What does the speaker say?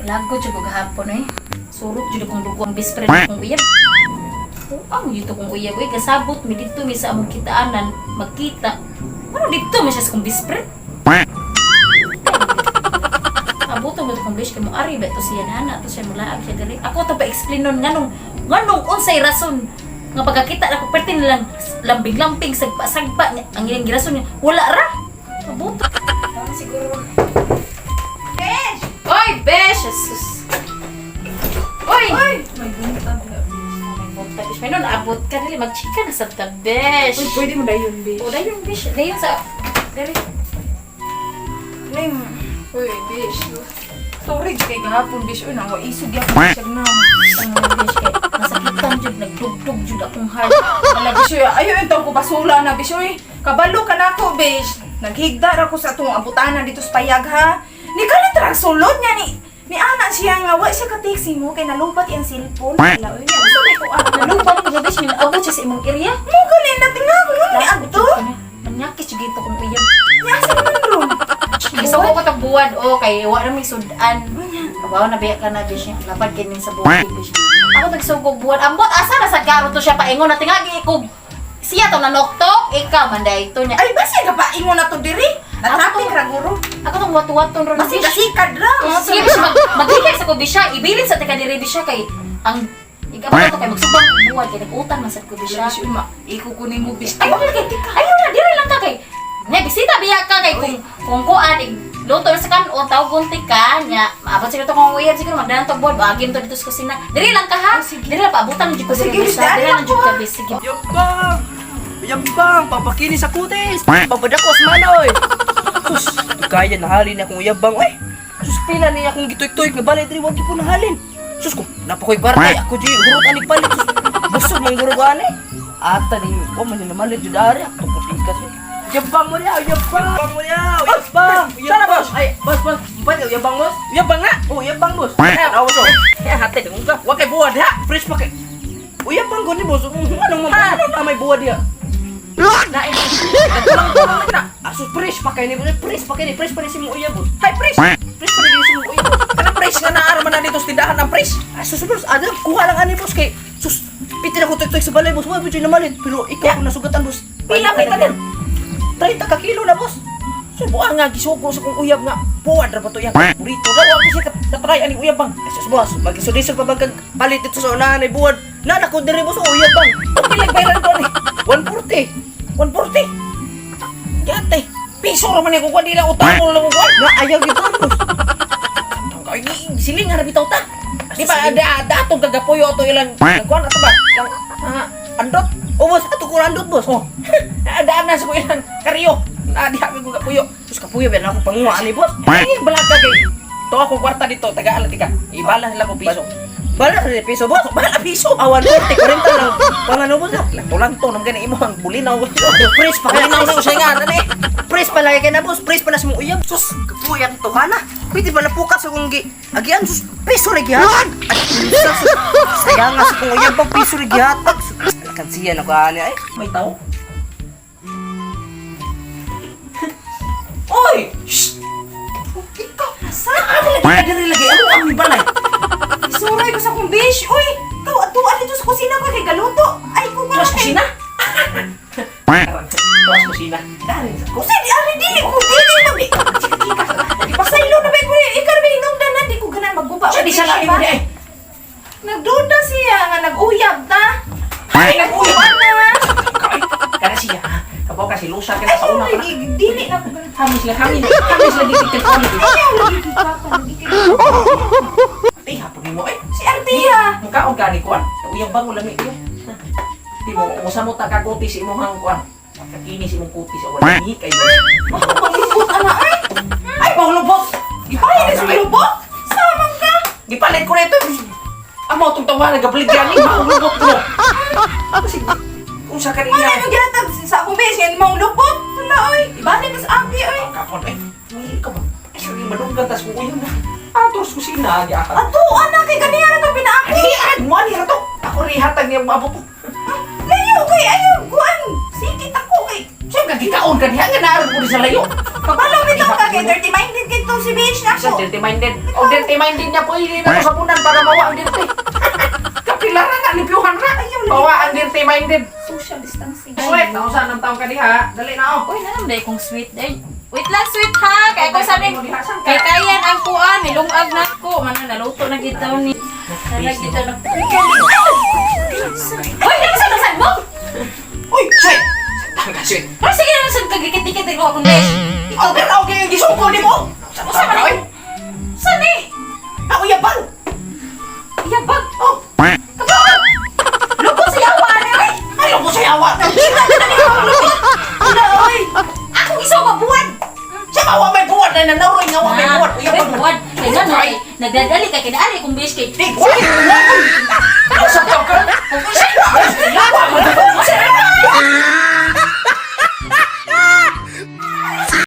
Lagot jud ko gahapon eh. Surot jud akong dugo ang best friend akong uyab. Ang dito kong uyab oy, gasabot mi didto mi sa among kitaanan magkita. Ano didto mi siya sa kong best friend? Abuto mo kong besh kay mo ari ba to siya nana to siya mulaag siya diri. Ako to pa explain nun nganong nganong unsay rason nga pagkakita nako perti nilang lambing-lambing sagpa-sagpa niya. Ang ilang girason niya wala ra. Abuto. Ano siguro? Besh! Oy, besh! Jesus. Oy! Ay! May buntag na. May buntag, besh. May nun, abot ka dili. Mag-chika na sa ta, besh. Uy, pwede mo dayon, Besh. O, dayon, besh. Dayon sa... Dali. Lim. Uy, Besh. Sorry kay gahapon, Besh. Uy, nang waisog yapon siya na. Ang besh kay nasakitan jud, nagdugdug jud akong heart. Wala, Besh. Uy, ayaw yung ko basula na, Besh. Uy, kabalo ka na ako, Besh. Naghigda ra ko sa atong abutanan dito sa payag, ha? Ni kalit ra sulod niya ni ni ana siya nga wa siya ka-taxi mo kay nalubat iyang cellphone. Wala, uy, niya usa ko ah. Nalubat ko, besh. Nilabot siya sa imong area. Mo gali na tinga ko ni adto. Manyakis jud ito kong uyab. Niya sa man ron. Gusto ko katong buwan, o, kay wa na may sudan. Kabaw na biya ka na, besh. Lapad kinin sa bukid, besh. Ako nagsugog buwan. Ambot, asa na sa garo to siya paingon na tingagi ikog. Siya to nanoktok, ikaw man dahil ito niya. Ay basi ka pa ingon na to diri. Na traffic ra guro. Ako tong watu-waton ron. Basi besh. kasikad ra. Sige, bish, maghihik sa ko, bisya. Ibilin sa teka diri, bisya, kay ang igabot to kay magsubang buwan kay nag-utan man sad ko, bisya. Bish, uma, ikukunin mo, Bish. Ayaw na kay ayaw na diri lang ka kay nya bisita biya ka kay kung kuan ig luto na sa kanon tawgon ti ka nya maabot siguro to kung uyab siguro magdanan to buwan agim to dito sa kusina. Diri lang ka ha. Diri lang paabutan jud ko Oh, sige, diri bish, bisya. Diri dali lang lang jud ko, ka ha. bish. Sige. Yabang! Yabang! Papakini sa kutis! Papadakos manoy! Sus! Kaya nahalin akong yabang eh! Sus, pila niya akong gituik-tuik nga balay diri wag po nahalin. Sus ko, napakoy kwarta ako di hurot anig palit. Sus, busog man guro ani. Ata ni ko man namalit jud ari ako pikas eh. Yabang mo niya, yabang! Yabang mo niya, yabang! Sana boss! Ay, boss, boss, pwede yabang boss? Yabang nga! Oh, yabang boss! Ay, awas oh. Eh, hati ka. Wa kay buwad ha. Fresh pa kay. Uy, yabang ko ni boss. Anong ano na may buwad diha? Lain. Nagkulang-kulang na. Aso fresh pa kay ni fresh pa kay ni fresh pa ni si mo uyab boss. Hay fresh. Fresh pa ni si mo uyab. Kanang price nga naara man na dito sa tindahan ang price. Aso boss, ada kuha lang ani boss kay sus piti na ko tuyok sa balay boss. Wa mo namalit pero ikaw kung nasugatan boss. Pila may tanan? 30 ka kilo na boss. Subuan nga gisugo sa kong uyab nga buwan ra ba to yang burrito daw ako siya katry ani uyab bang. Sus boss, maglisod-lisod pa bang kag palit dito sa unahan ay buwad. Nana ko diri boss, oh, uyab bang. Pila bayaran to ani? 140. 140. Yate. Piso ra man ni ko di lang utang mo lang ko. Nga ayaw gyud boss. Ay siling ra bitaw ta. Di ba ada ada atong kagapuyo ato ilang kuan ato ba? Ilang andot. Oh boss, ato ko randot boss. Oh. Daan na sa ko ilang karyo. Na diha ko kapuyo. Sus kapuyo ba na ako panguha ani boss. Ay balaga kay to ako kwarta dito tagaan lang tika. Ibala nila ko piso. Bala sa piso boss. Bala piso. Ah, 140, 40 lang. Pang ano boss? ah? Lanto to nam gani imo ang bulinaw. Fresh pa kaya Bulinaw na usay nga ani. Fresh pa lagi kay na boss, fresh pa na sa mong uyab. Sus, kapuya to hana. Pwede ba napukas akong gi agian sus piso ra gihatag. At sus, sayang nga sa kong uyab bang piso ra gihatag. Sus, Kan siya na ko ani ay. May tao. Oy! Shh! Ikaw na sa. Ano lagi ka diri lagi? Ano ang balay? Isuray ko sa kong bish. Uy, ikaw atuan dito sa kusina ko kay galuto. Ay, ko Tuwas kusina? Tuwas kusina. Dari sa Kusa di ari dili ko dili man di. Chika-chika. Pasaylo na ba ko ikaw na ba hinungdan na di ko ganan magguba. Siya di siya lagi mo di ay. Nagduda siya nga nag-uyab ta. Ay, nag-uyab. na. Kay kana siya. ha? Kabaw ka si Lusa ka sa una Ay, pa na. dili na ko ganan. Hamis lang, hamis. Hamis lagi si telefon. Ayaw lagi kay papa lagi kay. Ay, hapon nimo eh. Si Artia. Mukaon ka ni kuan. Uyang bango lami yo. Di mo usa mo ta kakuti sa imong kuan. Kakini sa imong kuti sa wala ni kayo. Makalibot ana ay. Ay, paulubot. Ay, di sa lubot. Samang ka. Gipalit ko na ito. Amo itong tawa, nagabalig yan. Maulubot mo. Kasi, kung sa Wala kanina. mo gihatag sa akong bish nga maong lubot. Wala oy. Ibalik ka sa abi oy. Ang kapon eh. May ka ba? Ay, sorry, madunggan tas kung uyang na. Ah, tos kusina. Ato ana kay ganiya ra to pinaaki. Ay, mo ani to. Ako rihatag niya maabot ko. Layo kay ayaw kuan. Sikit ako kay. Siyempre, gikaon ka niya. Nga naaron ko sa layo. Kabalo bitaw ka kay dirty minded kay to. Likaw si bish na Sa ako. dirty minded. O dirty minded niya po hindi na to sabunan para mawa ang dirty. Kapilara na limpyuhan ra. Ayaw, lagi. Mawa ang dirty minded. Social distancing. Sweet, nausa ng taong ka diha. Dali na oh. Uy, nanam dai kong sweet day. Wait lang, sweet ha. Kay ako sabi, kay kayan ang kuan, nilungag na ko. Mana naluto na gid taon ni. Nalag gid taon. Uy, nasa nasan mo? Uy, sweet. Tangka sweet. Pero sige naman sad kagikit-dikit ko akong besh. Ikaw ba tao kay gisuko nimo? Usa man ni? Saan ni? Ako yabang. Yabag. Oh, Kabalo. Lugo sa yawa ni oy. ay ko sa yawa. Kita na ni ako lugo. Wala oy. Ako gisaw ka buwan. Siya ba wa may buwan na nanaroy nga wa may buwan. Uy, May yabang. buwan. Kay nga no, nagdadali kay kinaari kong besh kay. Di, wala. Wala. Sa tao ka. Kung Lawa mo.